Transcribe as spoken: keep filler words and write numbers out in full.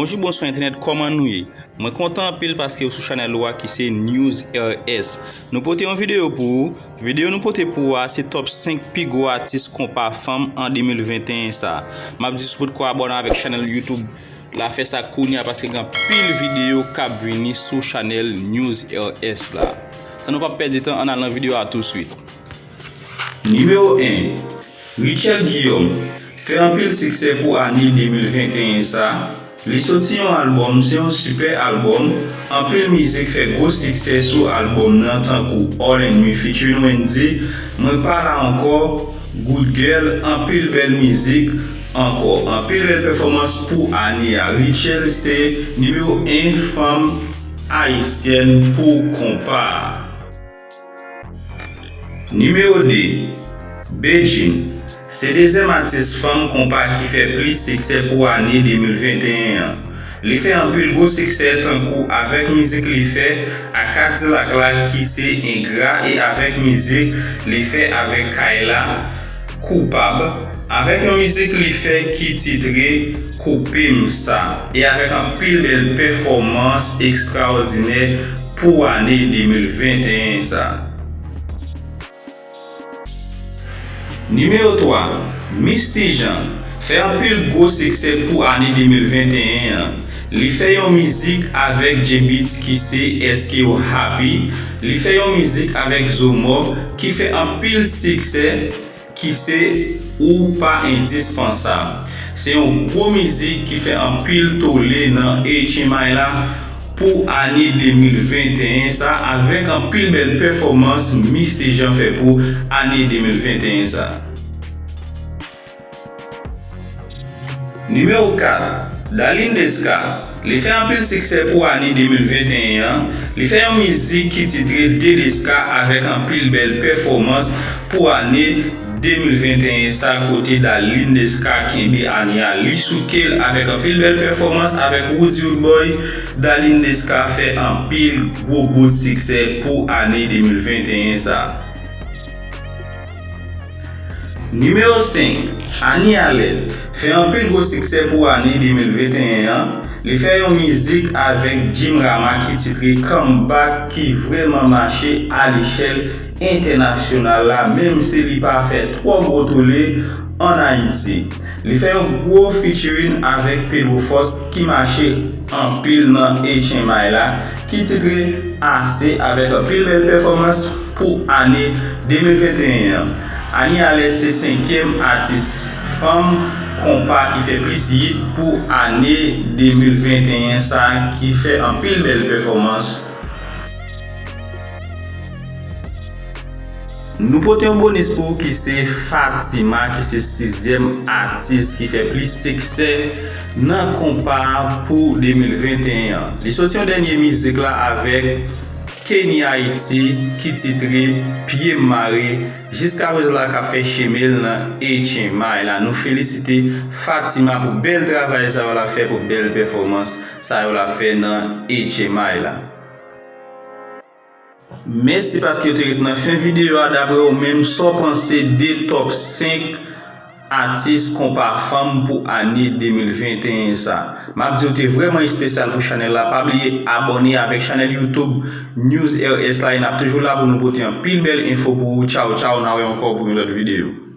Bonjou, bonswa entènèt, kòman nou ye? Mwen kontan anpil paske w sou chanèl ou a ki se News R S. Nou pote yon videyo pou ou. Videyo nou pote pou ou a se top senk pi gwo atis konpa fanm an de mil venteyen sa. M ap di w si w potko abòne avèk chanèl YouTube la, fè sa kounye a paske gen anpil videyo k ap vini sou chanèl News R S la. San nou p ap pèdi tan, ann al nan videyo a touswit. Nimewo en, Rutshelle Guillaume fè anpil siksè pou ane de mil venteyen sa. Li soti yon albòm, se yon sipè albòm. Anpil mizik fè gwo siksè sou albòm nan, tankou All in Me featuring Wendyy, Mwen Pa La Ankò, Good Girl, anpil bèl mizik ankò. Anpil bèl pèfòmans pou ane a. Rutshelle se nimewo en fanm ayisyèn pou konpa a. Nimewo de, Bedjine. Se dezyèm atis fanm konpa ki fè plis siksè pou ane de mil venteyen an. Li fè anpil gwo siksè tankou avèk mizik li fè ak Kadilak la ki se Engra e avèk mizik li fè avèk Kyla, Koupab, avèk yon mizik li fè ki titre Koupe M Sa, e avèk anpil bèl pèfòmans ekstraòdinè pou ane de mil venteyen sa. Nimewo twa, Misty Jean fè anpil gwo siksè pou ane de mil venteyen an. Li fè yon mizik avèk J-Beatz ki se Èske w Happy. Li fè yon mizik avèk Zomo ki fè anpil siksè, ki se Ou Pa Endispansab. Se yon gwo mizik ki fè anpil tole nan H M I la pou ane de mil venteyen sa, avèk anpil bèl pèfòmans Misty Jean fè pou ane de mil venteyen sa. Nimewo kat, Darline Desca. Li fè anpil siksè pou ane de mil venteyen an. Li fè yon mizik ki titre Dedeska avèk anpil bèl pèfòmans pou ane de mil venteyen sa, kote Darline Desca kenbe ane a, li souke l avèk anpil bèl pèfòmans avèk Roody Roodboy. Darline Desca fè anpil gwo bout siksè pou ane de mil venteyen sa. Nimewo senk, Anie Alerte fè anpil gwo siksè pou ane de mil venteyen an. Li fè yon mizik avèk Jim Rama ki titre Come Back ki vrèman mache alechèl entènasyonal la, menm si li pa fè twò gwo tole ann Ayiti. Li fè yon gwo featuring avèk Pedro Force ki mache anpil nan H M I la, ki titre Ase avèk anpil bèl pèfòmans pou ane de mil venteyen an. Anie Alerte se senkyèm atis fanm konpa ki fè plis hit pou ane de mil venteyen sa, ki fè anpil bèl pèfòmans. Nou pote yon bonis pou ou ki se Fatima, ki se sizyèm atis ki fè plis siksè nan konpa a pou de mil venteyen an. Li soti yon dènye mizik la avèk Kenny Haiti ki titre Pye M Mare, jiskaprezan la k ap fè chemen l nan H M I la. Nou felisite Fatima pou bèl travay sa yo l ap fè, pou bèl pèfòmans sa yo l ap fè nan H M I la. Mèsi paske w te ret nan fen videyo a. Daprè w menm, sa w panse de top senk atis konpa fanm pou ane de mil venteyen sa? M ap di w te vrèman espesyal pou chanèl la. Pa bliye abòne avèk chanèl YouTube News R S la, e n ap toujou la pou nou pote anpil bèl enfo pou ou. Tchaw, tchaw, n a wè ankò pou yon lòt videyo.